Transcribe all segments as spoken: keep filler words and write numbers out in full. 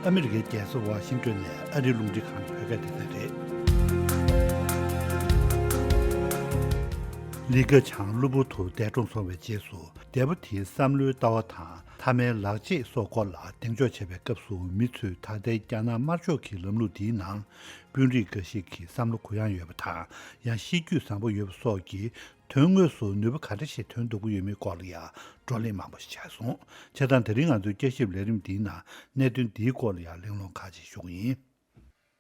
ཨ་མི་རི་ཀའི་རྒྱལ་ས་ཝ་ཤིང་ཏོན་ནས་ཨ་རིའི་རླུང་འཕྲིན་ཁང་གི་བོད་སྐད་སྡེ་ཚན་རེད། ལི་ཁེ་ཆང་གློ་བུར་དུ་འདས་གྲོངས་སོང་བའི་རྗེས་སུ། འདས་པོ་དེའི་བསམ་བློའི་ལྟ་བ་དང་མཐའ་མའི་ལག་རྗེས་སོགས་སྐོར་ལ་གདེང་འཇོག་བྱེད་པའི་སྐབས་སུ། མི་ཚོས་ད་ལྟའི་རྒྱ་ནག་དམར་ཕྱོགས་ཀྱི་ལམ་ལུགས་འདིའི་ནང་དཔོན་རིགས་འགའ་ཞིག་གི་བསམ་བློ་གུ་ཡངས་ཡོད་པ་དང་། ཡང་གཤིས་རྒྱུད་བཟང་པོ་ཡོད་པ་སོགས་ཀྱིས། དོན་དངོས་སུ་ནུས་པ་ག་འདྲ་ཞིག་ཐོན་ཐུབ་ཀྱི་ཡོད་མེད་སྐོར་ལ་ཡང་བགྲོ་གླེང་མང་པོ་ཞིག་བྱས་སོང་། བྱས་ཙང་དེ་རིང་ང་ཚོའི་བསྐྱར་ཞིབ་ལས་རིམ་འདིའི་ནང་གནད་དོན་འདིའི་སྐོར་ལ་ཡང་གླེང་སློང་ཁག་ཅིག་ཞུ་གི་ཡིན།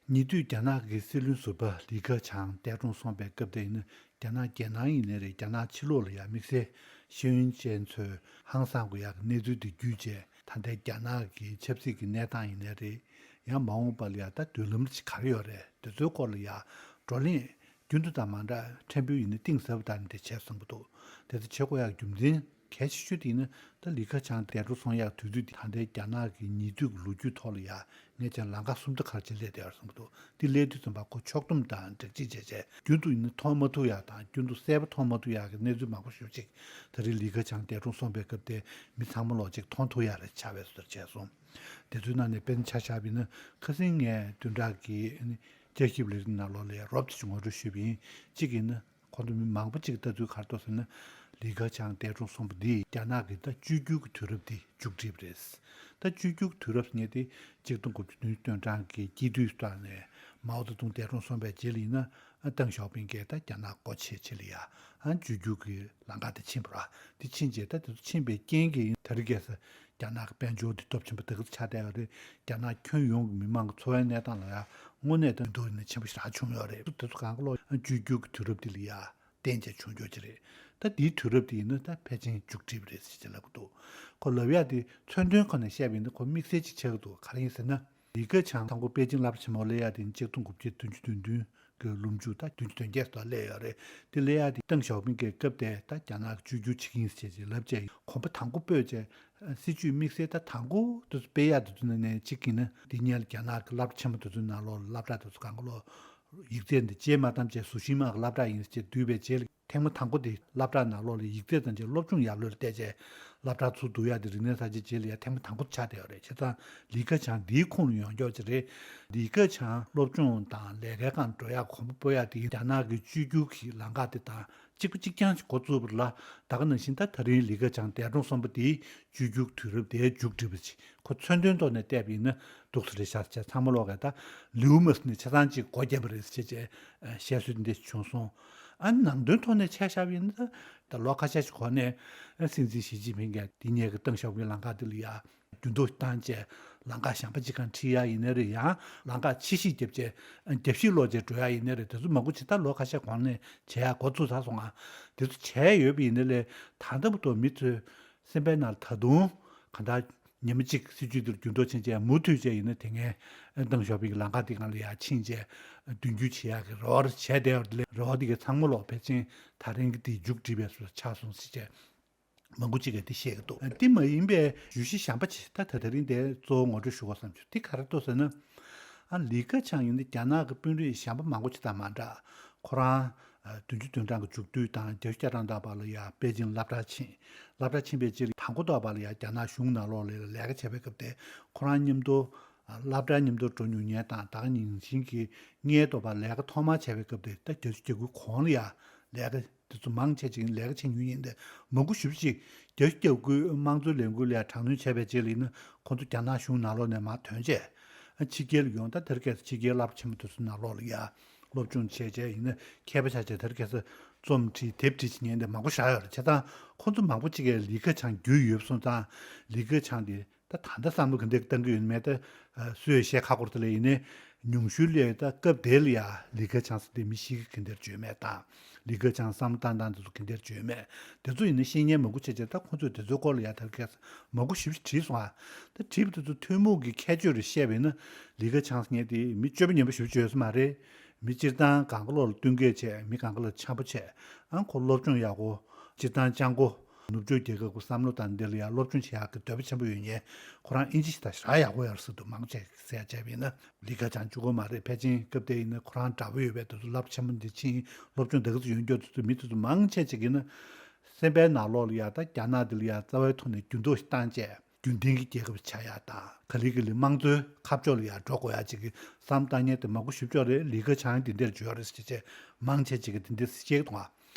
ཉེ་དུས་རྒྱ་ནག་གི་སྲིད་བློན་ཟུར་པ་ལི་ཁེ་ཆང་འདས་གྲོངས་སོང་པའི་སྐབས་དེ་ཡིན་ན། རྒྱ་ནག་རྒྱལ་ནང་ཡིན་ནའི་རེད། རྒྱ་ནག་ཕྱི་ལོགས་ལ་ཡང་དམིགས་བསལ་ཤེས་ཡོན་ཅན་ཚོས་ཧང་སང་དགོས་ཡག་གི་གནས་ཚུལ་དེ་བརྒྱུད་བྱས། ད་ལྟའི་རྒྱ་ནག་གི་ཆབ་སྲིད་ཀྱི་གནས་སྟངས་ཡིན་ནའི་རེད། ཡང་མ་འོངས་པ་ལ་ཡང་ད་མདུན་ལམ་ཅིག་ག་རེ་ཡོད་རེད། དེ་ཚོའི་སྐོར་ལ་ཡང་བགྲོ་གླེང་རྒྱུན་དུ་དང་མ་འདྲ་ཕྲན་བུ་ཡིན་ན་གཏིང་ཟབ་དང་དེ་བྱས་གསུངས་པ་འདུག་དེ་ཚོ་བྱེད་དགོས་ཡག་རྒྱུ་མཚན་གལ་ཆེ་ཤོས་དེ་ཡིན་ན། ད་ལི་ཁེ་ཆང་འདས་གྲོངས་སོང་ཡག་དུས་ཚོད་དེ་ད་ལྟའི་རྒྱ་ནག་གི་ཉེ་དུས་ཀྱི་ལོ་རྒྱུས་ཐོག་ལ་ཡང་ངས་ཀྱང་ལམ་ཁ་སུམ་མདོ་ཁར་ཅིག་སླེབས་བསྡད་ཡོད་རེད་གསུངས་པ་འདུག་དེ་སླེབས་དུས་ཙམ་པ་ཁོ་ཕྱོགས་བསྡོམས་དང་སྦྲགས་ཅིག་བྱས་བྱས་རྒྱུན་དུ་ཡིན་ན་མཐོང་མ་ཐུབ་ཡག་དང་། རྒྱུན་དུ་གསལ་པོ་མཐོང་མ་ཐུབ་ཡག་གི་གནས་ཚུལ་མང་པོ་ཞེ་པོ་ཅིག་ད་རེས་ལི་ཁེ་ཆང་འདས་གྲོངས་སོང་པའི་སྐབས་དེ་མི་ཚང་མ་ལོག་ཅིག་མཐོང་ཐུབ་ཡག་རེ་ཆགས་པའི་བཟོ་འདྲ་བྱས་སོང་། དེ་ཚོའི་ནང་ནས་དཔེར་ན་ཆ་བཞག་པ་ཡིན་ན། ཁ་སང་ངས་བདུན་ཕྲག་གི་ཨ་ནི་བསྐྱར་ཞིབ་ལས་རིམ་ནང་ལོགས་ལ་རོབ་ཙམ་ཅིག་ངོ་སྤྲོད་ཞུས་པ་ཡིན། གཅིག་ཡིན་ན། ཁོང་ཚོ་མི་མང་པོ་ཅིག་ལྟ་ཚུལ་ག་རེ་འདུག་ཟེར་ན། ལི་ཁེ་ཆང་འདས་གྲོངས་སོང་པ་འདིས་རྒྱ་ནག་གི་ད་བཅོས་བསྒྱུར་གྱི་དུས་རབས་འདི་མཇུག་བསྒྲིལ་བ་རེད། ད་བཅོས་བསྒྱུར་གྱི་དུས་རབས་ཟེར་མཁན་དེ་གཅིག་སྟོང་དགུ་བརྒྱ་བདུན་ཅུ་དོན་གྲངས་ཀྱི་དཀྱིལ་དུས་སུ་ནས་མའོ་ཙེ་ཏུང་འདས་གྲོངས་སོང་པའི་རྗེས་ལ་ཡིན་ན། ཨ། ཏེང་ཞའོ་ཕིང་གིས་ད་རྒྱ་ནག་སྒོ་ཕྱེ་ཕྱེ་ལ་ཡ། ཨ། བཅོས་བསྒྱུར་གྱི་ལམ་ཁ་དེ་ཕྱིན་པ་རེད། དེ་ཕྱིན་རྗེས་ད་དེ་ཚོ་ཕྱིན་པའི་རྐྱེན་གྱིས་ད་རེས་ཁ་སང་རྒྱ་ནག་གི་དཔལ་འབྱོར་དེ་སྟོབས་ཆེན་པོ་དེ་ག་ཚོད་ཆགས་བསྡད་ཡོད་རེད། རྒྱ་ནག་ཁྱོན་ཡོངས་ཀྱི་མི་མང་གི་འཚོ་བའི་གནས་སྟངས་ལ་ཡང་དངོས་གནས་དང་འདུག་ནས་ཆེན་པོ་ཞེ་དྲག་བྱུང་ཡོད་རེད། དེ་ཚོ་གང་ག་ལོག་བཅོས་བསྒྱུར་གྱི་དུས་རབས་འདི་ལ་ཡང་བརྟེན་བྱས་བྱུང་རྒྱུ་ཅིག་རེད། ད་འདིའི་དུས་རབས་འདི་ཡིན་ན་ད་ཕལ་ཆེར་མཇུག་སྒྲིལ་བ་རེད་ཟེར་ཅིག་ལབ་ཀྱི་འདུག་ཁོ་ལབ་ཡག་དེ་མཚོན་དོན་ཁོ་ནས་བཤད་པ་ཡིན་ན་ཁོ་དམིགས་བསལ་ཅིག་ཆགས་ཀྱི་འདུག་ག་རེ་ཡིན་ཟེར་ན། ལི་ཁེ་ཆང་དང་པོ་པེ་ཅིང་སློབ་གྲྭ་ཆེན་མོ་སླེབས་ཡག་དེ་ཡིན་ན་གཅིག་སྟོང་དགུ་བརྒྱ་བདུན་ཅུ་དོན་བདུན་གི་ལོ་མཇུག་ད་བདུན་ཅུ་དོན་བརྒྱད་ཙམ་སླེབས་ཡོད་རེད། དེ་སླེབས་ཡག་དེ་ཏེང་ཞའོ་ཕིང་གི་སྐབས་དེ་ད་རྒྱ་ནག་གི་བཅོས་བསྒྱུར་བྱེད་ཀྱི་ཡིན་ཟེར་ཅིག་ལབ་བྱས་གོམ་པ་དང་པོ་སྤོས་བྱས། སྲིད་བྱུས་དམིགས་བསལ་ད་དང་པོ་དེ་ཚོ་སྤེལ་ཡག་དེ་ཚོ་ནང་ནས་གཅིག་ཡིན་ན། དེ་སྔོན་ལ་རྒྱ་ནག་གི་སློབ་གྲྭ་ཆེན་མོ་དེ་ཚོའི་ནང་ལོགས་ལ་སློབ་གྲྭ་དེ་ཚོ་གང་ག་ལོག་ཡིག་ཚད་འདི་བརྗེ་མ་བཏང་བྱས་ཟུར་ཤིང་མ་གི་སློབ་གྲྭ་ཡིན་ཟེར་བྱས་བསྡུས་པའི་རྗེས་ལ། ཐེངས་མ་དང་པོ་དེ་སློབ་གྲྭ་ནང་ལོགས་ལ་ཡིག་ཚད་དང་བཅས་སློབ་སྦྱོང་ཡག་ལོས་ལ་བལྟས་བྱས་སློབ་གྲྭ་ཚུར་བསྡུ་ཡག་དེ་རིག་གནས་གསར་བརྗེ་རྗེས་ལ་ཡང་ཐེངས་མ་དང་པོ་ཆགས་བསྡད་ཡོད་རེད། བྱས་ཙང་ལི་ཁེ་ཆང་འདིའི་ཁོངས་ལ་ཡོང་ཆོག་ཅིག་རེད། ལི་ཁེ་ཆང་སློབ་སྦྱོང་དང་ལས་ཀའི་སྒང་འགྲོ་ཡག་གོམ་པ་སྤོ་ཡག་དེ་རྒྱ་ནག་གི་བཅོས་བསྒྱུར་གྱི་ལམ་ཁ་དེ་དང་གཅིག་པ་གཅིག་རྐྱང་ཞིག་འགོ་བཙུགས་པ་རེད་ལ། ད་ག་ནང་བཞིན་ད་ད་རིང་ལི་ཁེ་ཆང་འདས་གྲོངས་སོང་པ་དེའི་བཅོས་བསྒྱུར་དུས་རབས་དེའི་མཇུག་སྒྲིལ་བ་ཅིག་ཁོ་མཚོན་དོན་ཐོག་ནས་བལྟས་པ་ཡིན་ན་འདུག་སེ་རེད་ཤག་ཟེར་བྱས་ཚང་མ་ལོག་གིས་ད་ལེའུ་མ་ཟེར་ནས་ཆ་ཚང་གཅིག་སྒོ་བརྒྱབ་པ་རེད་ཟེར་བྱས་བྱས་བཤད་སྲོལ་འདི་འདྲ་བྱུང་སོང་། ཨ། ནང་དོན་ཐོག་ནས་ཆ་བཞག་པ་ཡིན་ན་ད་ད་ལོ་ཁ་ཤས་ཤིག་གོང་ནས་ཨ། སྲིད་འཛིན་ཞི་ཅིན་ཕིང་གིས་དེ་སྔོན་གྱི་ཏེང་ཞའོ་ཕིང་ལམ་ཁ་འདི་ལ་ཡ་འགྱུར་ལྡོག་བཏང་བྱས་ལམ་ཁ་གཞན་པ་གཅིག་སྒང་ཁྲིད་ཡག་ཡིན་ནའི་རེད། ཡང་ལམ་ཁ་ཕྱི་བཤིག་བརྒྱབ་བྱས་རྒྱབ་བཤིག་སློག་བྱས་འགྲོ་ཡག་ཡིན་ནའི་རེད། དེ་ཚོ་མང་པོ་ཅིག་ད་ལོ་ཁ་ཤས་གོང་ནས་བྱེད་ཡག་འགོ་བཙུགས་ཚར་སོང་ང་། དེ་ཚོ་བྱས་ཡོད་པ་ཡིན་ནའི་ལས་ད་ལྟ་བར་དུ་མི་ཚོས་སེམས་པའི་ནང་ད་དུང་གང་ལྟར་ཉི་མ་གཅིག་སྲིད་བྱུས་འདིར་འགྱུར་ལྡོག་ཕྱིན་རྗེས་མུ་མཐུད་བྱས་ཡིན་ན་དེ་སྔའི་ཏེང་ཞའོ་ཕིང་གི་ལམ་ཁ་དེ་སྒང་ལ་ཡར་ཕྱིན་རྗེས་མདུན་སྐྱོད་བྱེད་ཡག་གི་རེ་བ་རེ་བྱས་བསྡད་ཡོད་རེད། རེ་བ་དེ་གའི་ཚང་མ་ལོག་ཕལ་ཆེར་ད་རིང་གི་དེ་མཇུག་སྒྲིལ་བའི་བཟོ་ཆགས་སོང་ཟེར་བྱས་མང་པོ་ཅིག་གིས་དེ་བཤད་ཀྱི་འདུག་དེ་མ་ཡིན་པའི་བརྗོད་གཞི་གཞན་པ་ཅིག་ད་ད་ད་རིང་དེ་གཙོ་བོ་ངོ་སྤྲོད་ཞུ་དགོས་བསམ་བྱུང་། དེ་ག་རེ་འདུག་ཟེར་ན། ཨ། ལི་ཁེ་ཆང་ཡིན་ན་རྒྱ་ནག་གི་དཔོན་རིགས་གཞན་པ་མང་པོ་ཅིག་དང་མ་འདྲ། ཁོ་རང་ཨ། བདུན་ཅུ་དོན་གྲངས་ཀྱི་མཇུག་སྟོད་དང་བརྒྱད་ཅུ་གྱ་གྲངས་དག་བར་ལ་ཡ་པེ་ཅིང་སློབ་གྲྭར་ཕྱིན། སློབ་གྲྭར་ཕྱིན་པའི་རྗེས་ལ་དང་པོ་ཐོག་བར་ལ་ཡ་རྒྱ་ནག་གཞུང་ནང་ལོགས་ལ་ལས་ཀ་བྱས་པའི་སྐབས་དེ་ཁོ་རང་མཉམ་དུ་ཨ། སློབ་གྲྭར་མཉམ་དུ་འགྲོ་མྱོང་མཁན་དང་ད་ག་ནང་བཞིན་གྱི་སྔོན་ཐོག་བར་ལས་ཀ་ཐོག་མར་བྱས་པའི་སྐབས་དེ་ད་བརྒྱད་ཅུ་གྱ་དགུའི་གོང་ལ་ཡ་ལས་ཀ་དེ་ཚོ་མང་ཆེ་ཅིག་ལས་ཀ་བྱེད་མྱོང་མཁན་དེ་མང་པོ་ཞེ་པོ་ཅིག་བརྒྱད་ཅུ་གྱ་དགུའི་དམངས་གཙོའི་ལས་འགུལ་ལ་དྲག་གནོན་བྱས་པའི་རྗེས་ལ་ཡིན་ན་ཁོང་ཚོ་རྒྱ་ནག་གཞུང་ནང་ལོགས་ནས་མར་ཐོན་བྱས་ཕྱི་རྒྱལ་ལ་ཡོང་། ད་དེར་ཁ་སང་ཕྱི་རྒྱལ་སློབ་གྲྭ་ཆེན་མོ་དེ་ཚོ་ནང་ལོགས་ལ་ཡ་སློབ་སྦྱོང་བྱས་བྱས་ཡིན་ན་མཁས་པ་ཆགས་བྱས་དེར་ཁ་སང་རྩོམ་བྲིས་དེབ་བྲིས་བྱེད་མཁན་དེ་མང་པོ་ཞིག་ཡོད་རེད། བྱས་ཙང་ཁོང་ཚོ་མང་པོ་ཅིག་གིས་ལི་ཁེ་ཆང་རྒྱུས་ཡོད་པ་སོང་ཙང་ལི་ཁེ་ཆང་དེ། ད་ད་ལྟ་བསམ་བློ་ག་འདྲ་བཏང་གི་ཡོད་མེད་ད་སུས་བཤད་ཁག་པོ་རེད། དེ་ལས་ཡིན་ནའི་ཉུང་ཤོས་ལ་ད་སྐབས་དེ་ལ་ཡ་ལི་ཁེ་ཆང་ཟེར་དེ་མི་ཤི་གི་ག་འདྲ་བརྗོད་མེད་དང་། ལི་ཁེ་ཆང་བསམ་བློ་བཏང་སྟངས་དེ་ཚོ་ག་འདྲ་བརྗོད་མེད། དེ་ཚོ་ཡིན་ན་ཤེས་མཁན་མང་པོ་བྱས་བྱས་ད་ཁོང་ཚོས་དེ་ཚོའི་སྐོར་ལ་ཡ་ད་ལྟ་མང་པོ་ཞེ་པོ་ཅིག་བྲིས་སོང་ཨ། ད་བྲིས་པ་དེ་ཚོ་ཐུན་མོང་གི་ཁྱད་ཆོས་རེ་བཤད་པ་ཡིན་ན་ལི་ཁེ་ཆང་ཟེར་མཁན་དེ་མི་སྤྱོད་པ་ངན་པ་ཞེ་པོ་ཅིག་ཡོད་ས་མ་རེད། མི་སྤྱིར་བཏང་གང་ག་ལོག་ལ་བསྟུན་མཁས་བྱས། མི་གང་ག་ལ་འཆམ་པོ་བྱས། ཨང་ཁོ་སློབ་སྦྱོང་ཡག་པོ། སྤྱིར་བཏང་སྤྱང་པོ། ནུབ་ཕྱོགས་རྒྱལ་ཁབ་ཀྱི་བསམ་བློ་དང་འདི་ལ་ཡང་སློབ་སྦྱོང་བྱེད་ཡག་གི་འདོད་པ་ཆེན་པོ་ཡོད་མཁན། ཁོ་རང་ཨིན་ཇི་ཞིག་ད་ཞེ་དྲག་ཡག་པོ་ཡོད་རེད་ཟེར་འདུག་མང་ཆེ་ཟེར་ཡག་བྱས་པ་ཡིན་ན་ལི་ཁེ་ཆང་གཅིག་པོ་མ་རེད། ཕལ་ཆེར་སྐབས་དེ་ཡིན་ན་ཁོ་རང་འདྲ་པོ་ཡོད་པའི་དེ་ཚོ་སློབ་ཆེན་པོ་འདི་ཕྱིན། སློབ་སྦྱོང་ད་ག་ཚོད་ཡོད་མཁན་དེ་ཚོ་མི་དེ་ཚོ་མང་ཆེ་ཅིག་ཡིན་ན་སེམས་པའི་ནང་ལོགས་ལ་ཡ་ད་རྒྱ་ནག་འདི་ལ་ཡ་རྩ་བའི་ཐོག་ནས་འགྱུར་ལྡོག་ཞིག་བཏང་བྱས། རྒྱུན་ལྡན་གྱི་རྒྱལ་ཁབ་ཆགས་ཡག་དང་ག་ལེ་ག་ལེ་དམངས་གཙོའི་ཁ་ཕྱོགས་ལ་ཡར་འགྲོ་དགོས་ཡག་ཅིག་གི་བསམ་བཏང་མཁན་དེ་མང་པོ་ཞིག་ཡོད་རེད། ལི་ཁེ་ཆང་འདི་འདིར་འབྱོར་རེད་ཟེར་བྱས་མང་ཆེ་ཅིག་གིས་འདི་འདྲ་བཤད་ཀྱི་འདུག་ཨ།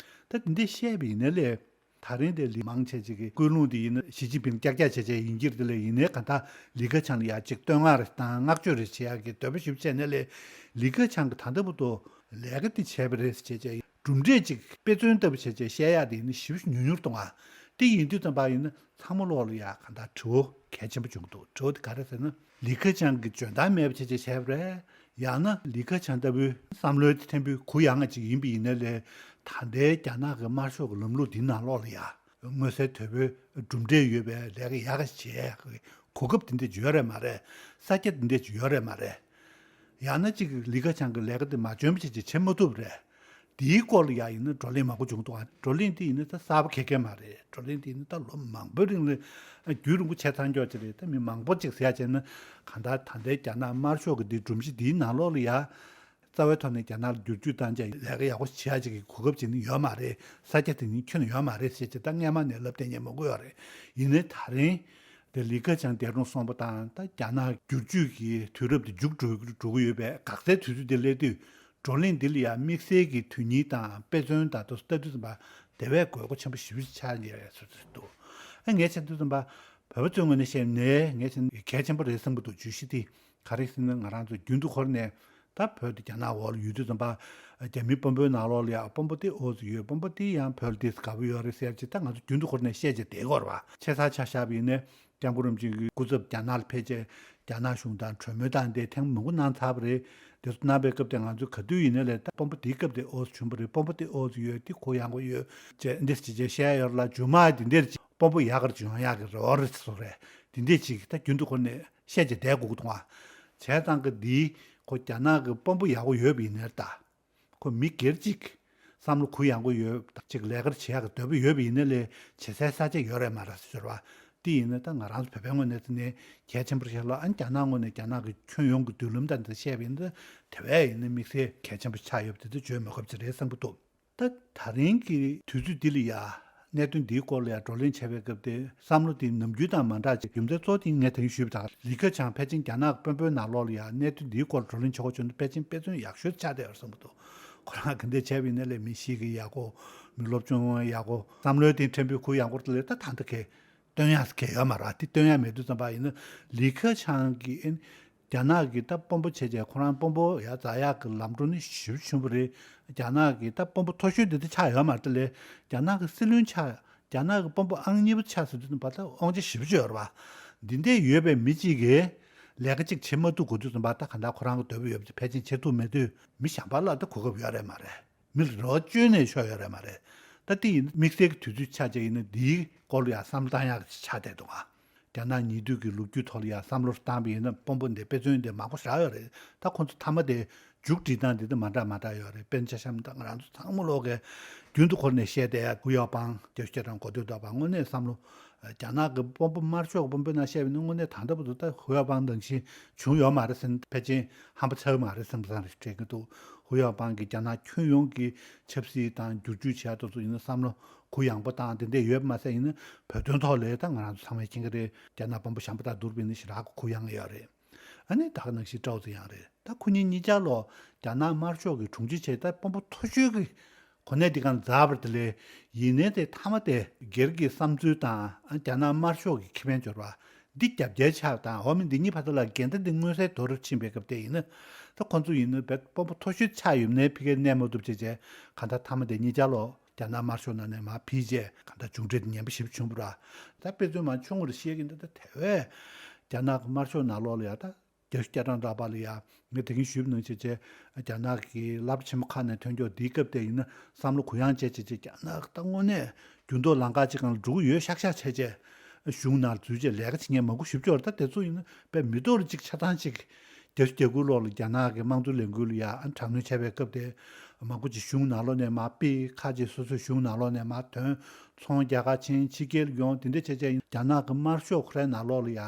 ད་འདི་འདྲ་བཤད་པ་ཡིན་ན་ལས། ད་རིང་དེ་ལི་མང་ཆེ་ཅིག་གི་ཀུན་སློང་དེ་ཡིན་ན་ཞི་ཅིན་ཕིང་ཀྱག་ཀྱག་བྱས་བྱས་ཡིན་གྱི་རེད། དེ་ལས་ཡིན་ནའི་གང་ལྟར་ལི་ཁེ་ཆང་ལ་ཡ་གཅིག་བསྟོད་བསྔགས་རེ་དང་བསྔགས་བརྗོད་རེ་བྱེད་ཡག་གི་འདོད་པ་ཞིག་བྱས་ནས་ལས། ལི་ཁེ་ཆང་གི་ད་ལྟ་བར་དུ་ལས་ཀ་དེ་བྱས་པ་རེད་ཟེར་བྱས་བྱས་གྲུབ་འབྲས་ཅིག་དཔེ་མཚོན་ལྟ་བུ་བྱས་བྱས་བཤད་ཡག་དེ་ཡིན་ན་ཞེ་པོ་ཉུང་ཉུང་གཏོང་བ། དེ་ཡིན་དུས་ཙམ་པ་ཡིན་ན་ཚང་མ་ལོག་ལ་ཡ་གང་ལྟར་དྲི་བ་གལ་ཆེན་པོ་བྱུང་འདུག་དྲི་བ་དེ་ག་རེ་ཟེར་ན། ལི་ཁེ་ཆང་གི་འཇོན་ཐང་མེད་པ་བྱས་བྱས་བྱས་པ་རེད། ཡང་ན་ལི་ཁེ་ཆང་ལྟ་བུའི་བསམ་བློའི་ཕྲན་བུ་གུ་ཡངས་ཅིག་ཡིན་པ་ཡིན་ན་ལས། ད་ལྟའི་རྒྱ་ནག་གི་དམར་ཤོག་གི་ལམ་ལུགས་འདིའི་ནང་ལོགས་ལ་ཡ་མངོན་གསལ་དོད་པོའི་གྲུབ་འབྲས་ཡོད་པའི་ལས་ཀ་ཡག་ག་བྱེད་ཡག་གི་གོ་སྐབས་དེ་འདྲ་ཅིག་ཡོད་རེད་མ་རེད། ས་ཆ་དེ་འདྲ་ཅིག་ཡོད་རེད་མ་རེད། ཡང་ན་ཅིག་ལི་ཁེ་ཆང་གི་ལས་ཀ་དེ་མ་འཇོན་པ་བྱས་བྱས་བྱེད་མ་ཐུབ་པ་རེད། དེའི་སྐོར་ལ་ཡ་ཡིན་ན་བགྲོ་གླེང་མང་པོ་བྱུང་འདུག་ཨ། བགྲོ་གླེང་དེ་ཡིན་ན་ད་གསར་པ་ག་གེ་མ་རེད། བགྲོ་གླེང་དེ་ཡིན་ན་ད་ལོ་མང་པོའི་རིང་ལ་རྒྱུན་རིང་པོ་བྱས་ཚར་མགྱོགས་ཅིག་རེད། ད་མི་མང་པོ་ཅིག་ཟེར་ཡ་བྱས་ན་གང་ལྟར་ད་ལྟའི་རྒྱ་ནག་དམར་ཤོག་གི་འདི་སྒྲོམ་གཞི་འདིའི་ནང་ལོགས་ལ་ཡ་རྩ་བའི་ཐོག་ནས་རྒྱ་ནག་ལ་བསྒྱུར་བཅོས་བཏང་བྱས་ལས་ཀ་ཡག་པོ་བྱེད་ཡ་ཅིག་གི་གོ་སྐབས་ཅིག་ནི་ཡོད་མ་རེད། ས་ཆ་དེ་ནི་ཁྱོན་ནས་ཡོད་མ་རེད་ཟེར་བྱས་ད་སྔས་མ་ནས་ལབ་བསྡད་མཁན་མང་པོ་ཡོད་རེད། ཡིན་ནའི་ད་རིང་དེ་ལི་ཁེ་ཆང་འདས་གྲོངས་སོང་པ་དང་ད་རྒྱ་ནག་བསྒྱུར་བཅོས་ཀྱི་དུས་རབས་དེ་མཇུག་འགྲོ་འགྲོ་གི་ཡོད་པས་འགག་རྩའི་དུས་ཚོད་དེ་སླེབས་དུས། བགྲོ་གླེང་འདི་ལ་ཡང་དམིགས་བསལ་གྱི་དོན་སྙིང་དང་དཔེ་མཚོན་དང་དུ་ལྟ་དུས་ཙམ་པ་དེ་བས་དགོས་མཁོ་ཆེན་པོ་ཞེ་པོ་ཅིག་ཆགས་ཡོད་རེད་ཟེར་ཟེར་འདུག་ཨ། ངས་བྱས་དུས་ཙམ་པ་བོད་པ་ཚོའི་ངོས་ནས་བཤད་ནས་ངས་བྱས་ན་གལ་ཆེན་པོ་རེད་བསམ་གྱི་འདུག་བརྗོད་གཞི་དེ་ག་རེ་ཟེར་ན་ང་རང་ཚོ་རྒྱུན་དུ་འཁོར་ནས་ད་བོད་དེ་རྒྱ་ནག་འོག་ལ་ཡོད་དུས་ཙམ་པ་རྒྱ་མི་དཔོན་པོའི་ནང་ལོགས་ལ་ཡང་དཔོན་པོ་དེ་ཨོ་ཙི་ཡོད། དཔོན་པོ་དེ་ཡང་བོད་ལ་དེ་དགའ་པོ་ཡོད་རེད་ཟེར་ཅིག་ད་ང་ཚོ་རྒྱུན་དུ་འཁོར་ནས་བཤད་བྱས་བསྡད་ཀྱི་ཡོད་རེད་བ། ཆེ་ས་ཆ་བཞག་པ་ཡིན་ན། སྐྱབས་མགོན་རིན་པོ་ཆེ་གི་སྐུ་ཚབ་རྒྱ་ནག་ལ་ཕེབས་རྗེས་རྒྱ་ནག་གཞུང་དང་གྲོས་མོལ་དང་དེ་ཐེངས་མང་པོ་གནང་ཚར་བ་རེད། དེ་ཚོ་གནང་པའི་སྐབས་དེ་ང་ཚོས་ག་དུས་ཡིན་ནའི་ལས་ད་དཔོན་པོ་དེའི་སྐབས་དེ་ཨོ་ཙི་བྱུང་བ་རེད། དཔོན་པོ་དེ་ཨོ་ཙི་ཡོད། དེ་གུ་ཡངས་པོ་ཡོད་ཅེས་འདི་ཅི་བྱས་བཤད་ཡོད་ལ། རྗེས་མ་དེ་འདིར་དཔོན་པོ་ཡག་གར་བྱུང་ཡག་གི་རེ་བ་རེད་ཟེར་རེད། དེ་འདྲས་ཅིག་ད་རྒྱུན་དུ་འཁོར་ནས་བཤད་བྱས་བསྡད་དགོས་ཀྱི་འདུག་ཨ། བྱས་ཙང་གི་འདིའི་ཁོ་རྒྱ་ནག་གི་དཔོན་པོ་ཡག་པོ་ཡོད་པ་ཡིན་ནའི་ད། ཁོ་མི་སྒེར་གཅིག་བསམ་བློ་གུ་ཡངས་པོ་ཡོད་ཅིག་ལས་ཀར་བྱེད་ཡག་གི་འདོད་པ་ཡོད་པ་ཡིན་ན་ལས་བྱེད་སའི་ས་ཆ་ཡོད་རེད་མ་རེད་ཟེར་བ། དེ་ཡིན་ན་ད་ང་རང་ཚོ་བོད་པའི་ངོས་ནས་དེ་ནས་གལ་ཆེན་པོར་བཤད་ལ། ཨ་ནི་རྒྱ་ནག་ངོས་ནས་རྒྱ་ནག་གི་ཁྱོན་ཡོངས་ཀྱི་མདུན་ལམ་དང་འདི་བཤད་པ་ཡིན་ན་དེ་བས་ཡིན་ན་དམིགས་བསལ་གལ་ཆེན་པོ་ཆགས་ཡོད་པ་དེ་ཚོ་བརྗོད་མི་དགོས་པ་ཅིག་རེད་བསམ་གྱི་འདུག་ད་ད་རིང་གི་དུས་ཚོད་འདི་ལ་ཡ་གནད་དོན་འདིའི་སྐོར་ལ་ཡ་བགྲོ་གླེང་བྱས་པའི་སྐབས་དེ་བསམ་བློ་དེ་ནམ་རྒྱུན་དང་མ་འདྲ་ཅིག་རྒྱུ་མཚན་གཙོ་བོ་དེ་ངས་ད་གིན་ཞུས་པ་དང་ལི་ཁེ་ཆང་ཕལ་ཆེར་རྒྱ་ནག་གི་དཔོན་པོའི་ནང་ལོགས་ལ་ཡ་གནད་དོན་འདིའི་སྐོར་བགྲོ་གླེང་བྱེད་དགོས་བྱུང་ན་ཕལ་ཆེར་དཔེ་མཚོན་ཡག་ཤོས་ཆགས་བསྡད་ཡོད་བསམ་གྱི་འདུག་ཁོ་རང་ག་འདྲ་བྱས་པ་ཡིན་ན་ལས་མི་ཤེས་ཀྱི་ཡག་གོ། མི་སློབ་སྦྱོང་ཡག་གོ། བསམ་བློའི་སྟེང་ཕྲན་བུ་གུ་ཡངས་པོ་དེ་ལས་ད་ད་ལྟ་གས་སྟོན་ཡག་གས་ཡོད་མ་རེད། དེ་སྟོན་ཡག་མེད་དུས་ཙམ་པ་ཡིན་ན་ལི་ཁེ་ཆང་གིས་རྒྱ་ནག་གི་ད་དཔོན་པོ་བྱས་བྱས་ཁོ་རང་དཔོན་པོ་ཡར་འཛེག་ཡག་གི་ལམ་འགྲོ་ནི་ཞེ་པོ་ཆེན་པོ་རེད། རྒྱ་ནག་གི་ད་དཔོན་པོ་མཐོ་ཤོས་དེ་ད་ཆགས་ཡོད་མ་རེད། དེ་ལས་རྒྱ་ནག་གི་སྲིད་བློན་ཆགས། རྒྱ་ནག་གི་དཔོན་པོ་ཨང་གཉིས་པ་ཆགས་ཟེར་དུས་ཙམ་པ་ད་དབང་ཆ་ཞེ་པོ་ཅིག་ཡོད་རེད་བ། འདི་འདྲས་ཡོད་པའི་མི་གཅིག་གིས་ལས་ཀ་གཅིག་བྱེད་མ་ཐུབ་དགོས་དུས་ཙམ་པ་ད་ག་འདྲ་ཁོ་རང་གི་འདོད་པ་ཡོད་པ་ཕལ་ཆེར་བྱེད་ཐུབ་མེད་དུས་མི་གཞན་པ་ལ་ད་གོ་སྐབས་ཡོད་རེད་མ་རེད། མི་ལ་རེ་བ་བཅོལ་ནས་ཆོག་ཡོད་རེད་མ་རེད། ད་དེ་ཡིན་དམིགས་བསལ་གྱི་དུས་ཚོད་ཆགས་ཀྱི་ཡིན་ན་འདིའི་སྐོར་ལ་ཡང་བསམ་བློ་བཏང་ཡག་ཆགས་བསྡད་འདུག་ཨ། རྒྱ་ནག་ཉེ་དུས་ཀྱི་ལོ་རྒྱུས་ཐོག་ལ་ཡང་བསམ་བློ་བཏང་པ་ཡིན་ན་དཔོན་པོ་འདི་དཔེ་མཚོན་འདི་མང་པོ་ཞེ་དྲག་ཡོད་རེད། ད་ཁོང་ཚོ་མཐའ་མ་དེ་མཇུག་སྒྲིལ་སྟངས་འདི་ད་མ་འདྲ་མ་འདྲ་ཡོད་རེད། དཔེར་ན་ཆ་བཞག་ན་ད་ང་རང་ཚོ་ཚང་མ་ལོག་གི་རྒྱུན་དུ་འཁོར་ནས་བཤད་བསྡད་ཡ་ཧུའུ་ཡའོ་པང་བརྒྱད་ཅུ་གྱ་གྲངས་གོ་ཐོས་འདུག་པ། དངོས་གནས་བསམ་བློ་རྒྱ་ནག་གི་དཔོན་པོ་དམར་ཤོག་གི་དཔོན་པོའི་ནང་བཤད་པ་ཡིན་ན་དངོས་གནས་ད་ལྟ་བར་དུ་ད་ཧུའུ་ཡའོ་པང་ནང་བཞིན་བྱུང་ཡོད་མ་རེད་ཟེར་ན་ཕལ་ཆེར་ཧམ་པ་ཚ་གི་མ་རེད་བསམ་བསམ་རེ་དྲན་གྱི་འདུག་ཧུའུ་ཡའོ་པང་གིས་རྒྱ་ནག་ཁྱོན་ཡོངས་ཀྱི་ཆབ་སྲིད་དང་བསྒྱུར་བཅོས་བྱེད་ཡ་དེ་ཚོ་ཡིན་ན་བསམ་བློ་གུ་ཡངས་པོ་བཏང་དེ་འདྲས་ཡོད་པ་མ་ཟད་ཡིན་ན་བོད་དོན་ཐོག་ལ་ད་ང་རང་ཚོ་ཚང་མས་མཁྱེན་གྱི་རེད། རྒྱ་ནག་དཔོན་པོ་གཞན་པ་དང་བསྡུར་བ་ཡིན་ན་ཞེ་དྲག་གི་གུ་ཡངས་ཡོད་རེད། ཨ་ནི་ད་ག་ནང་བཞིན་ཀྲའོ་ཙེ་ཡང་རེད། ད་ཁོ་གཉིས་གཉིས་ཆར་ལོ་རྒྱ་ནག་དམར་ཤོག་གི་དྲུང་ཆེ་བྱས་ད་དཔོན་པོ་མཐོ་ཤོས་ཀྱི་གོ་གནས་འདི་གང་འཛག་པར་དེ་ལས་ཡིན་ནའི་དེ་མཐའ་མ་དེ་སྒེར་གྱི་བསམ་ཚུལ་དང་རྒྱ་ནག་དམར་ཤོག་གི་ཁེ་ཕན་འབྱོར་བ་འདི་རྒྱབ་འགལ་ཆགས་དང་འོ་མི་འདི་གཉིས་བར་དུ་ལ་འགལ་ཟླ་འདི་མངོན་གསལ་དོད་པོ་ཕྱིན་པའི་སྐབས་དེ་ཡིན་ན་ད་ཁོང་ཚོ་ཡིན་ན་བས་དཔོན་པོ་མཐོ་ཤོས་ཆགས་ཡོད་ནའི་ཕ་གིར་གནས་མ་ཐུབ་བྱས་བྱས་གང་ལྟར་མཐའ་མ་དེ་གཉིས་ཆར་ལོ་རྒྱ་ནག་དམར་ཤོག་ནང་ནས་མར་ཕུད་བྱས་གང་ལྟར་མཇུག་འབྲས་དེ་ངན་པ་ཞེ་པོ་བྱུང་བ་ར། ད་དཔེ་མཚོན་མར་ཆུང་ངུ་རེ་བཤད་ཀྱི་འདུག་ད་དེ་བས་རྒྱ་ནག་གི་དམར་ཤོག་ནང་ལོགས་ལ་ཡ་ད། བརྒྱད་ཅུ་གྱ་གྲངས་རག་པ་ལ་ཡ། ངས་དེ་གིན་ཞུས་པ་ནང་བཞིན་བྱས། རྒྱ་ནག་གི་སློབ་གྲྭ་ཆེན་མོ་ཁག་ནས་ཐོན་མཁན་འདིའི་སྐབས་དེ་ཡིན་ན་བསམ་བློ་གུ་ཡངས་བྱས་བྱས་བྱས་རྒྱ་ནག་ད་དངོས་གནས་འགྱུར་ལྡོག་ལམ་ཁ་ཅིག་སྒང་ལ་འགྲོ་གི་ཡོད་ཤག་ཤག་བྱས་བྱས། གཞུང་ནང་འཛུལ་བྱས་ལས་ཀ་བྱེད་མཁན་མང་པོ་ཞེ་པོ་ཅིག་ཡོད་རེད། ད་དེ་ཚོ་ཡིན་ན་དཔེ་མི་ཐོག་རེ་ཅིག་ཆ་ཚང་ཅིག་བརྒྱད་ཅུ་གྱ་དགུ་ལོ་ལ་རྒྱ་ནག་གི་དམངས་གཙོ་ལས་འགུལ་ལ་ཡ་ཨ་དྲག་གནོན་བྱས་པའི་སྐབས་དེ་མང་པོ་ཅིག་གཞུང་ནང་ལོགས་ནས་མར་ཕུད། ཁ་ཅིག་སོ་སོའི་གཞུང་ནང་ལོགས་ནས་མར་ཐོན། ཚོང་རྒྱག་ག་ཕྱིན། ཕྱི་རྒྱལ་ཡོང་། དེ་འདྲ་བྱས་བྱས་ཡིན་རྒྱ་ནག་གི་དམར་ཤོག་ཁོ་རའི་ནང་ལོགས་ལ་ཡ།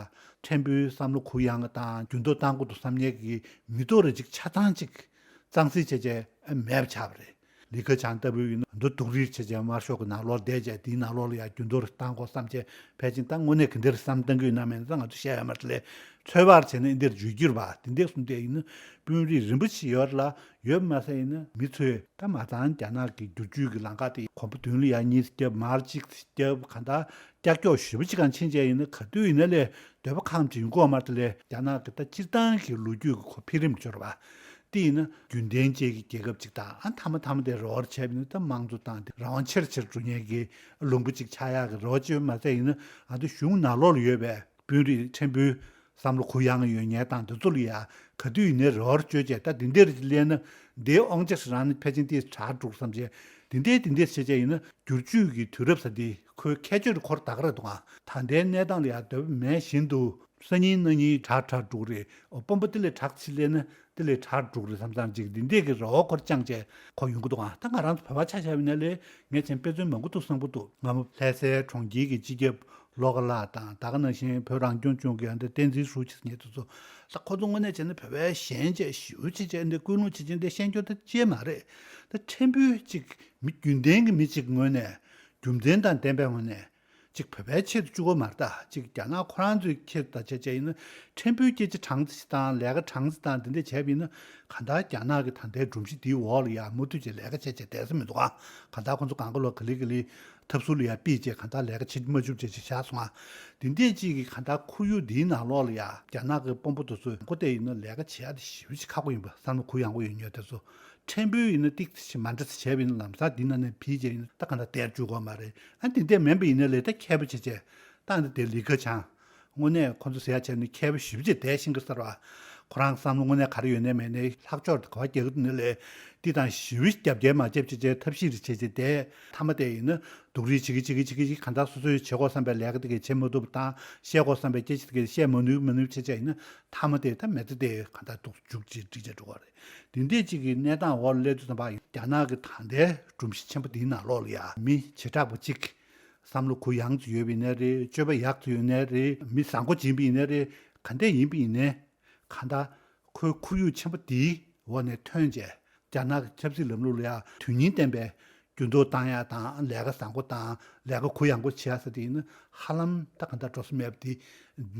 ཕྲན་བུའི་བསམ་བློ་གུ་ཡངས་དང་འགྱུར་ལྡོག་གཏང་དགོས་འདུག་བསམ་མཁན་གྱི་མི་ཐོག་རེ་ཅིག་ཆ་ཚང་ཅིག་གཙང་སེལ་བྱས་བྱས་མེད་པ་ཆགས་པ་རེད། ལི་ཁེ་ཆང་ལྟ་བུའི་ཡིན་ན་འདུ་སྡུག་རིས་བྱས་བྱས་དམར་ཤོག་གི་ནང་ལོགས་བསྡད་བྱས་དེའི་ནང་ལོགས་ལ་ཡང་རྒྱུན་དུ་བཏང་དགོས་བསམ་བྱས་ཕལ་ཆེར་ད་དངོས་གནས་ག་འདིར་བསམ་བཏང་གི་ཡོད་ན་མེད་ན་ད་ང་ཚོ་བཤད་ཡ་མ་རེད་ལས། ཚོད་དཔག་བྱས་ན་འདིར་འཇུག་རྒྱུར་བ་དེ་འདྲས་གསུངས་ཏེ་ཡིན་ན་དཔོན་རིགས་རིམ་པ་ཞིག་ཡོད་ལ་ཡོད་མ་ཟད་ཡིན་ན་མི་ཚོས་ད་མ་ཚང་རྒྱ་ནག་གི་བསྒྱུར་བཅོས་ཀྱི་ལམ་ཁ་དེ་གོམ་པ་མདུན་ལ་ཡང་གཉིས་སུ་བརྒྱབ་མར་གཅིག་སུ་བརྒྱབ་གང་ལྟར་ཀྱག་ཀྱོག་ཞེ་པོ་ཅིག་གང་ཕྱིན་བྱས་ཡིན་ན་ག་དུས་ཡིན་ན་ལས་འདོད་པ་ཁེངས་ཅིག་ཡོང་གི་ཡོད་མ་རེད་ལས། རྒྱ་ནག་གི་ད་སྤྱིར་བཏང་གི་ལོ་རྒྱུས་ཀྱི་ཁོ་འཕེལ་རིམ་སྦྱོར་བ་དེ་ཡིན་ན་རྒྱུན་ལྡན་ཅན་གྱི་རྒྱལ་ཁབ་ཅིག་དང་ཨ་མཐའ་མ་མཐའ་མ་དེ་རེ་བ་བྱས་པ་ཡིན་ན་ད་དམངས་གཙོ་དང་དེ་རང་དབང་ཆེར་ཆེར་འགྲོ་མཁན་གྱི་ལུང་པ་ཅིག་ཆགས་ཡག་གི་རེ་བ་བྱས་ཡོད་མ་ཟད་ཡིན་ན་ཨ་ད་གཞུང་ནང་ལོགས་ལ་ཡོད་པའི་དཔོན་རིགས་ཕྲན་བུའི་བསམ་བློ་གུ་ཡངས་ཡོད་མཁན་དང་འདི་ཚོ་ལ་ཡ་ག་དུས་ཡིན་ནའི་རེ་བ་བཅོལ་བྱས་ད་འདི་འདྲ་སླེབས་ན་འདིའི་དབང་ཆ་རང་ནས་ཕལ་ཆེར་འདི་དྲག་འགྲོ་བསམ་བྱས་འདི་འདྲའི་འདི་འདྲ་བྱས་བྱས་ཡིན་ན་བསྒྱུར་བཅོས་ཀྱི་དུས་རབས་ས་འདི་ཁོའི་ཁྱད་ཆོས་རེ་ཁོར་ད་ག་རེ་འདུག་ཨང་། ད་ལྟའི་གནས་སྟངས་ལ་ཡ་འདོད་པ་མེད་བཞིན་དུ་སང་ཉིན་གནངས་ཉིན་དྲག་དྲག་འགྲོ་གི་རེད། དཔོན་པོ་དེ་ལས་དྲག་ཕྱིན་སླེབས་ན་དེ་ལས་དྲག་འགྲོ་གི་རེད་བསམ་བསམ་ཅིག་འདི་འདྲས་ཀྱི་རེ་བ་ཁོར་བཅངས་བྱས་ཁོ་ཡོང་གི་འདུག་ཨང་། ད་ང་རང་ཚོ་བོད་པ་ཆ་བཞག་པ་ཡིན་ན་ལས་ངས་བྱས་དཔེ་མཚོན་མང་པོ་འདུག་བསམ་གྱི་འདུག་སྔ་མོ་ལྷ་སའི་གྲོང་ཁྱེར་གྱི་སྤྱི་ཁྱབ་བློ་དགའ་ལགས་དང་ད་ག་ནང་བཞིན་བོད་རང་སྐྱོང་ལྗོངས་ཀྱི་ཨ་འདི་བསྟན་འཛིན་ཧྲུའུ་ཅི་ཟེར་མཁན་དེ་ཚོ་ད་ཁོ་ཚོ་དངོས་གནས་བྱས་ན་བོད་པའི་ཞེན་བྱས་ཞེ་པོ་ཅིག་བྱས་འདི་ཀུན་སློང་བྱེད་ཀྱིན་འདི་ཤེས་རྒྱུ་ད་ཅིག་མ་རེད། ད་ཕྲན་བུ་ཅིག་མི་རྒྱུན་ལྡན་གྱི་མི་ཅིག་ངོས་ནས་རྒྱུ་མཚན་དང་ལྡན་པའི་ངོས་ནས་ཅིག་བོད་པའི་ཆེད་དུ་བཅུག་གི་མ་རེད། ད་ཅིག་རྒྱ་ནག་ཁོ་རང་ཚོའི་ཆེད་དུ་ད་བྱས་བྱས་ཡིན་ན་ཕྲན་བུའི་སྐད་ཆ་གྲངས་ཙམ་ཞིག་དང་ལས་ཀ་གྲངས་ཙམ་དང་འདི་འདྲ་བྱས་པ་ཡིན་ན་གང་ལྟར་རྒྱ་ནག་གི་ད་ལྟའི་སྒྲོམ་གཞི་འདིའི་འོག་ལ་ཡ་མུ་མཐུད་ཀྱི་ལས་ཀ་བྱས་བྱས་བསྡད་ས་མི་འདུག་ཨ། གང་ལྟར་ཁོ་ཚོ་གང་ག་ལོ་ག་ལེ་ག་ལེ་ཐབས་ཟུར་ལ་ཡ་ཕུད་བྱས་གང་ལྟར་ལས་ཀ་བྱེད་མ་བཅུག་བྱས་བྱས་བཞག་སོང་ཨ། འདི་འདྲས་ཅིག་གི་གང་ལྟར་ཁོར་ཡུག་འདིའི་ནང་ལོགས་ལ་ཡ་རྒྱ་ནག་གི་དཔོན་པོ་དེ་ཚོས་ཁོ་དེ་ཡིན་ན་ལས་ཀ་བྱེད་ཡ་དེ་ཞེ་པོ་ཅིག་ཁག་པོ་ཡིན་པ་བསམ་བློ་གུ་ཡངས་པོ་ཡོད་མཁན་དེ་ཚོ་ཕྲན་བུ་ཡིན་ན་ཏིག་ཙམ་ཞིག་མ་འདྲ་ས་བྱས་པ་ཡིན་ན་ལམ་སང་འདི་ནང་ནས་ཕུད་བྱས་ཡིན་ན་ད་གང་ལྟར་དེར་འཇུག་གི་ཡོད་མ་རེད། ཨ་འདི་འདྲས་མིན་པ་ཡིན་ན་ལས་ད་མཁས་པོ་བྱས་བྱས་ད་འདི་དེ་ལི་ཁེ་ཆང་དངོས་གནས་ཁོ་ཚོ་ཟེར་ཡ་བྱས་ནས་མཁས་པོ་ཞེ་པོ་ཅིག་བསྡད་ཤིང་གི་ཟེར་བ། ཁོ་རང་བསམ་བློ་དངོས་གནས་ག་རེ་ཡོད་ནའི་མེད་ནའི་ལྷག་ཕྱོགས་དེ་ག་བ་རྒྱག་གི་འདུག་ནི་ལས་འདི་དང་ཞེ་པོ་རྒྱབ་འགལ་མ་བྱེད་བྱེད་བྱེད་ཐབས་ཤེས་རེ་བྱེད་བྱེད་དེ་མཐའ་མ་དེ་ཡིན་ན་སྡུག་རུས་བྱེད་ཀྱི་བྱེད་ཀྱི་བྱེད་ཀྱི་གང་ལྟར་སོ་སོས་བྱེད་དགོས་བསམ་པའི་ལས་ཀ་དེ་གས་བྱེད་མ་ཐུབ་པ་དང་བཤད་དགོས་བསམ་པའི་སྐད་ཆ་དེ་གས་བཤད་མ་ནུས་མ་ནུས་བྱེད་བྱེད་ཡིན་ན་མཐའ་མ་དེ་ད་མེ་མདའ་དེ་གང་ལྟར་འདུག་འཇུག་ཅིག་འགྲིག་བྱེད་འགྲོ་བ་རེད། དེ་འདྲས་ཅིག་གི་གནས་སྟངས་འོག་ལ་སླེབས་དུས་ཙམ་པ་རྒྱ་ནག་གི་ད་ལྟའི་སྒྲོམ་གཞི་ཆེན་པོ་དེའི་ནང་ལོགས་ལ་ཡ་མི་བྱེ་བྲག་པ་གཅིག་བསམ་བློ་གུ་ཡངས་ཙམ་ཡོད་པ་ཡིན་ནའི་རེད། སྤྱོད་པ་ཡག་ཙམ་ཡོད་ནའི་རེད། མི་བཟང་པོ་ཅིག་ཡིན་པ་ཡིན་ནའི་རེད། ག་འདྲས་ཡིན་པ་ཡིན་ནའི་གང་ལྟར་ཁོའི་ཁོར་ཡུག་ཆེན་པོ་འདིའི་འོག་ནས་ཐོན་བྱས་རྒྱ་ནག་གི་ཆབ་སྲིད་ལམ་ལུགས་ལ་ཡང་དོན་སྙིང་ལྡན་པའི་འགྱུར་ལྡོག་བཏང་ཡ་དང་ལས་ཀ་བཟང་པོ་དང་ལས་ཀ་གུ་ཡངས་པོ་བྱེད་ཡ་ཟེར་དེ་ཡིན་ན་ཧ་ལམ་ད་གང་ལྟར་འགྲོ་ས་མེད་པ་དེ་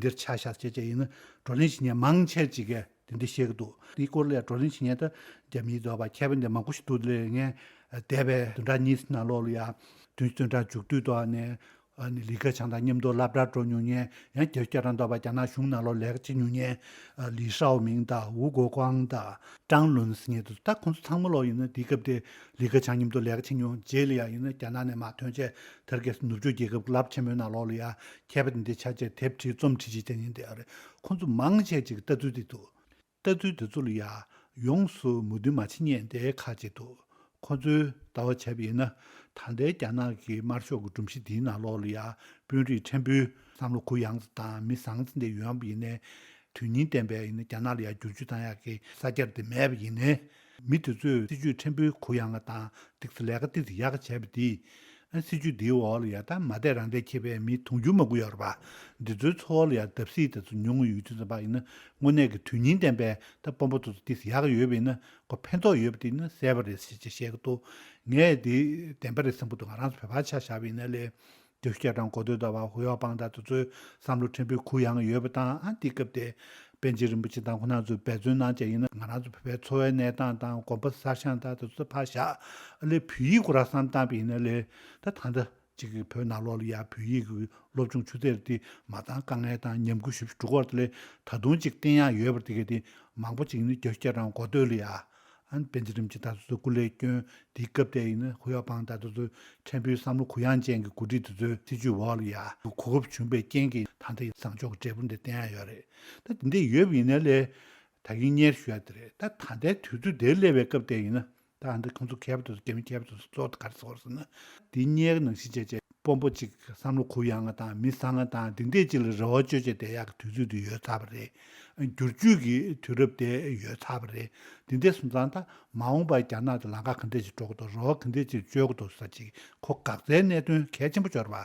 འདིར་ཆ་བཞག་བྱས་བྱས་ཡིན་ན་བགྲོ་གླེང་བྱེད་མཁན་མང་ཆེར་ཅིག་གིས་དེ་འདྲ་བཤད་ཀྱི་འདུག་དེའི་སྐོར་ལ་བགྲོ་གླེང་བྱེད་མཁན་ད་རྒྱ་མིའི་འདོད་པ་མཁས་པ་འདི་མང་པོ་ཞིག་འདུག་ལས་ངས་འདས་པའི་བདུན་ཕྲག་གཉིས་ནང་ལོགས་ལ་ཡ་དུས་བདུན་ཕྲག་མཇུག་སྡུད་ཐོག་ནས་ཨ་ནི་ལི་ཁེ་ཆང་དང་མཉམ་དུ་སློབ་གྲྭར་འགྲོ་མྱོང་མཁན་ཡང་རྒྱལ་སྤྱི་རང་འདོད་པ་རྒྱ་ནག་གཞུང་ནང་ལོགས་ལས་ཀ་བྱེད་མྱོང་མཁན་ལི་ཧྲའོ་མིང་དང་ཝུ་གོ་ཀོང་དང་ཀྲང་ལུན་ཟེར་མཁན་དེ་ཚོ་ད་ཁོང་ཚོ་ཚང་མ་ལོག་ཡིན་ན་དེའི་སྐབས་དེ་ལི་ཁེ་ཆང་མཉམ་དུ་ལས་ཀ་བྱེད་མྱོང་རྗེས་ལ་ཡང་ཡིན་ན་རྒྱ་ནག་ནས་མར་ཐོན་བྱས་དེར་གས་ནུབ་ཕྱོགས་རྒྱལ་ཁབ་ཀྱི་རླབས་ཆེན་མོའི་ནང་ལོགས་ལ་ཡ་མཁས་པ་དེ་འདྲའི་ཆ་བྱས་དེབ་བྲིས་རྩོམ་བྲིས་བྱས་བྱས་ནས་བསྡད་ཡོད་རེད། ཁོང་ཚོ་མང་ཆེ་ཅིག་ལྟ་ཚུལ་དེ་འདུག་ལྟ་ཚུལ་དེ་ཚོ་ལ་ཡ་ཡོངས་སུ་མོས་མཐུན་མ་བྱེད་མཁན་དེ་ཁག་ཅིག་འདུག་ཁོང་ཚོའི་ལྟ་བ་བྱས་པ་ཡིན་ན་ད་ལྟའི་རྒྱ་ནག་གི་དམར་ཤོག་གི་སྒྲོམ་གཞི་འདིའི་ནང་ལོགས་ལ་ཡ་དཔོན་རིགས་ཕྲན་བུའི་བསམ་བློ་གུ་ཡངས་ཙམ་དང་མི་བཟང་ཙམ་དེ་ཡོང་བ་ཡིན་ནའི་དོན་སྙིང་ལྡན་པའི་ཡིན་ན་རྒྱ་ནག་ལ་ཡ་བསྒྱུར་བཅོས་བཏང་ཡག་གི་ས་རྒྱ་དེ་མེད་པ་ཡིན་ནའི་མི་དེ་ཚོས་སྲིད་ཇུས་ཕྲན་བུའི་གུ་ཡངས་པ་དང་ཏོག་ཙམ་ལས་ཀ་ཏོག་ཙམ་ཡག་ག་བྱས་པ་དེས། ཨ་སྲིད་ཇུས་འདིའི་འོག་ལ་ཡ་ད་མ་བསྡད་རང་བསྡད་ཁྱེར་བའི་མི་དུང་ཕྱུར་མང་པོ་ཡོད་རེད་པ། འདི་ཚོའི་འཚོ་བ་ལ་ཡ་བརྡབ་གསིག་དེ་ཚོ་མྱོང་གི་ཡོད་དུས་ཙམ་པ་ཡིན་ན་དངོས་གནས་ཀྱི་དོན་སྙིང་ལྡན་པའི་ད་དཔོན་པོ་དེ་ཚོ་ཏོག་ཙམ་ཡག་ག་ཡོད་པ་ཡིན་ན་ཁོ་ཕན་ཐོགས་ཡོད་པ་དེ་ཡིན་ན་གསལ་པོ་རེད་ཟེར་ཅིག་བཤད་ཀྱི་འདུག་ངས་འདི་བདེན་པ་རེད་བསམ་གྱི་འདུག་ང་རང་ཚོ་བོད་པ་ཆ་བཞག་པ་ཡིན་ན་ལས། རྒྱལ་གཞུང་རྒྱལ་ཁྲིམས་གོ་ཐོས་དང་ཧུའུ་ཡའོ་པང་དང་དེ་ཚོའི་བསམ་བློ་ཕྲན་བུ་གུ་ཡངས་ཡོད་པ་དང་ཨ་འདི་སྐབས་དེ་པཎ་ཆེན་རིན་པོ་ཆེ་དང་ཁོང་རྣམ་ཚོས་འབད་བརྩོན་གནང་བྱས་ཡིན་ན་ང་རང་ཚོ་བོད་པའི་འཚོ་བའི་གནས་སྟངས་དང་དགོན་པ་གསར་བཞེངས་དང་དེ་ཚོ་ཕར་བཞག་ཨ་ལས་བོད་ཡིག་སྐོར་བསམ་བཏང་བ་ཡིན་ན་ལས་ད་ད་ལྟ་ཅིག་གི་བོད་ནང་ལོགས་ལ་ཡ་བོད་ཡིག་གི་སློབ་སྦྱོང་ཆུ་ཚད་དེ་མ་འདང་དཀའ་ངལ་དང་ཉམས་རྒུད་ཞེ་པོ་ཅིག་འགྲོ་གི་ཡོད་རེད་དེ་ལས་ད་དུང་ཅིག་བསྟན་ཡག་ཡོད་པ་དེ་གས་དེ་མང་པོ་ཅིག་ནི་རྒྱལ་གཞུང་རྒྱལ་ཁྲིམས་གོ་ཐོས་ལ་ཡ། ཨ་ནི་པཎ་ཆེན་རིན་པོ་ཆེ་དང་དེ་ཚོ་སྐུ་ལས་བསྐྱོན་དེའི་སྐབས་དེ་ཡིན་ན་ཧུའུ་ཡའོ་པང་དང་དེ་ཚོ་ཕྲན་བུའི་བསམ་བློ་གུ་ཡངས་ཅན་གྱི་འགོ་ཁྲིད་དེ་ཚོའི་སྲིད་ཇུས་འོག་ལ་ཡ་གོ་སྐབས་བྱུང་བའི་རྐྱེན་གྱིས་ད་ལྟའི་བཟང་ཕྱོགས་ཀྱི་འབྲས་བུ་འདི་བསྟན་ཡ་ཡོད་རེད། ད་དེ་འདྲ་ཡོད་པ་ཡིན་ན་ལས་ད་གིན་སྔོན་ཞུ་ཡ་དེ་རེད། ད་ད་ལྟའི་དུས་ཚོད་དེར་སླེབས་པའི་སྐབས་དེ་ཡིན་ན་ད་ཨ་འདི་ཁོང་ཚོ་མཁས་པ་དེ་ཚོ་རྒྱ་མི་མཁས་པ་དེ་ཚོ་གཙོ་བོ་དེ་ག་རེ་ཟེར་བ་ཟེར་ན་འདི་སྔོན་གྱི་ནང་བཞིན་བྱས་བྱས། དཔོན་པོ་གཅིག་བསམ་བློ་གུ་ཡངས་པ་དང་མི་བཟང་པ་དང་འདི་འདྲས་གཅིག་ལ་རེ་བ་བཅོལ་བྱས་བསྡད་ཡག་གི་དུས་ཚོད་དེ་ཡོལ་ཚར་བ་རེད། བསྒྱུར་བཅོས་ཀྱི་དུས་རབས་དེ་ཡོལ་ཚར་བ་རེད། འདི་འདྲས་སོང་ཙང་ད་མ་འོངས་པར་རྒྱ་ནག་དེ་ལམ་ཁ་ག་འདྲས་ཅིག་འགྲོ་གི་འདུག་རེ་བ་ག་འདྲས་ཅིག་བཅོལ་གི་འདུག་ཟེར་ཅིག་ཁོ་འགག་རྩའི་གནད་དོན་གལ་ཆེན་པོ་ཅིག་ཡོད་རེད་པ།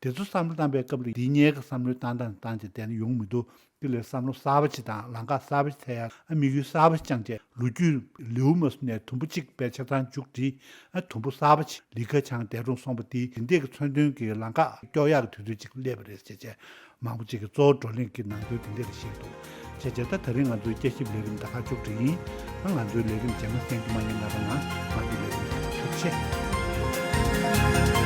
དེ་ཚོ་བསམ་བློ་བཏང་པའི་སྐབས་ལ་འདི་སྔོན་གྱི་བསམ་བློའི་བཏང་སྟངས་བཏང་བྱས་བསྡད་ན་ཡོང་མི་འདུག་དེ་ལས་བསམ་བློ་གསར་པ་ཅིག་དང་ལམ་ཁ་གསར་པ་ཅིག་འཚོལ་ཡ། ཨ་དམིགས་ཡུལ་གསར་པ་ཅིག་བཅངས་བྱས་ལོ་རྒྱུས་ལེའུ་མ་ཟིན་ནས་དུམ་བུ་གཅིག་པའི་ཆ་ཚང་མཇུག་བསྒྲིལ། ཨ་དུམ་བུ་གསར་པ་ཅིག་ལི་ཁ་བྱང་འདས་གྲོངས་སོང་བ་དེའི་དེ་འདྲས་ཀྱི་མཚོན་དོན་གྱི་ལམ་ཁ་སྐྱོར་ཡག་གི་དུས་ཚོད་ཅིག་སླེབས་པ་རེད་ཅེས་བྱས། མང་པོ་ཅིག་གིས་གཙོ་བོ་བགྲོ་གླེང་གི་ནང་དོན་དེ་འདྲས་ལ་བཤད་འདུག་བྱས་བྱས་ད་ད་རིང་ང་ཚོའི་བསྐྱར་ཞིབ་ལས་རིམ་ད་ག་མཇུག་སྒྲིལ་ཡིན། ད་ང་ཚོའི་ལས་རིམ་རྗེས་མ་གསན་རྒྱུ་མ་བསྙེལ་གནང་རོགས་གནང་། ང་ཚོའི་ལས་རིམ་ཐོག་ཐུགས་རྗེ་ཆེ།